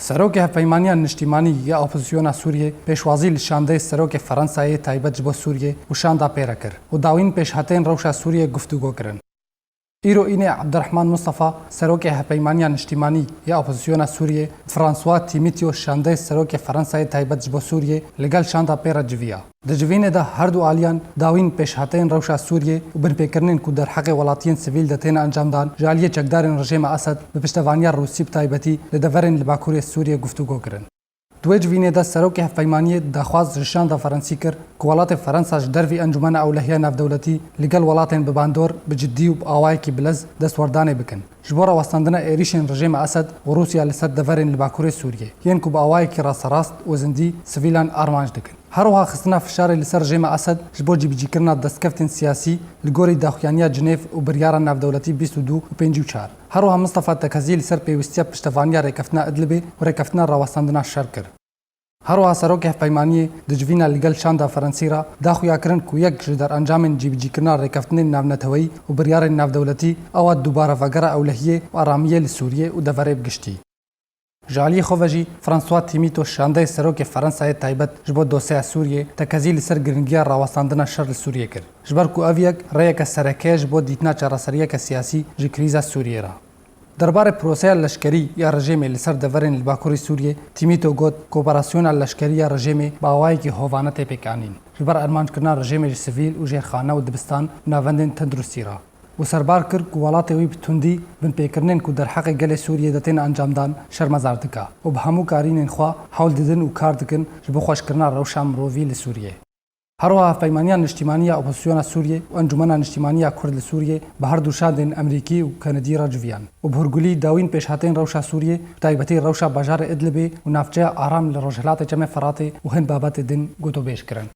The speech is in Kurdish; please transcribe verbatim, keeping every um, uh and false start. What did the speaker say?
Serokê Hevpeymaniya Niştîmanî ya Opozisyona Sûriyê pêşwazî li şandeyê Serokê Ferensayê taybet ji bo Sûriyê û şanda pê re kir û dawîn pêşhateyên rewşa Sûriyê guftûgo kirin. Îro înê Abdurrahman Mustafa, Serokê Hevpeymaniya Niştîmanî ya Opozisyona Sûriyê, François Timîtyo, şandeyê Serokê Ferensayê taybet ji bo Sûriyê, li gel şanda pê re civiya. Di civînê de her du aliyan dawîn pêşhateyên rewşa Sûriyê û binpêkirinên ku derheqê welatiyên sivîl de têne encamdan ji aliyê çekdarên rejêma Esed, bi piştevaniya Rûsî bi taybetî, li deverên li Bakurê Sûriyê guftûgo kirin. Di wê civînê de Serokê Hevpeymaniyê daxwaz ji şanda Ferensî kir ku welatê Ferensa ji dervî Encûmena Ewlehiya Navdewletî li gel welatên bi bandor bi ciddî û bi awayekî bilez destwerdanê bikin ji bo rawestandina êrîşên rejêma Esed û Rûsya li ser deverên li Bakurê Sûriyê, yên ku bi awayekî rasterast û zindî sivîlan armanc dikin. Her wiha xistina fişarê li ser rejêma Esed ji bo cîbicîkirina destkeftên siyasî li gorî daxuyaniya Cinêv û biryara navdewletî bîst û du û pêncî û çar. Her wiha Mistefa Tekezî li ser pêwîstiya piştevaniya rêkeftina Idlibê û rêkeftina rawestandina şer kir. Her wiha Serokê Hevpeymaniyê di civîna li gel şanda Ferensî re da xuyakirin ku yek ji derencamên cîbicîkirina rêkeftinên navneteweyî û biryarên navdewletî ew a dubare vegera ewlehiyê û aramiyê li Sûriyê û deverê bi giştî. Ji aliyê xwe ve jî François Timîto, şandeyê Serokê Ferensayê taybet ji bo dosyeya Sûriyê, tekezî li ser giringiya rawestandina şer li Sûriyê kir, ji ber ku ev yek rêyeke sereke ye ji bo dîtina çareseriyeke siyasî ji krîza Sûriyê re. Derbarê proseya leşkerî ya rejêmê li ser deverên li Bakurê Sûriyê, Timîto got, kooperasiyona leşkerî ya rejêmê bi awayekî hovane tê pêkanîn, ji ber armanckirina rejêmê ji sivîl û jêrxane û dibistan û navendên tenduristî re. Û serbar kir ku welatê wî bi tundî binpêkirinên ku derheqê gelê Sûriyê de tên encamdan şermezar dike û bi hemû karînên xwe hewl didin û kar dikin ji bo xweşkirina rewşa mirovî li Sûriyê. Her wiha Hevpeymaniya Niştîmanî ya Opozisyona Sûriyê û Encûmena Niştîmanî ya Kurd li Sûriyê bi her du şandên Emerîkî û Kenedî re civiyan û bi hûrgulî dawîn pêşhateyên rewşa Sûriyê, bi taybetî rewşa bajarê Idlibê û navçeya Aram li rojhilatê Çemê Feratê û hin babetê din gotûbêj kirin.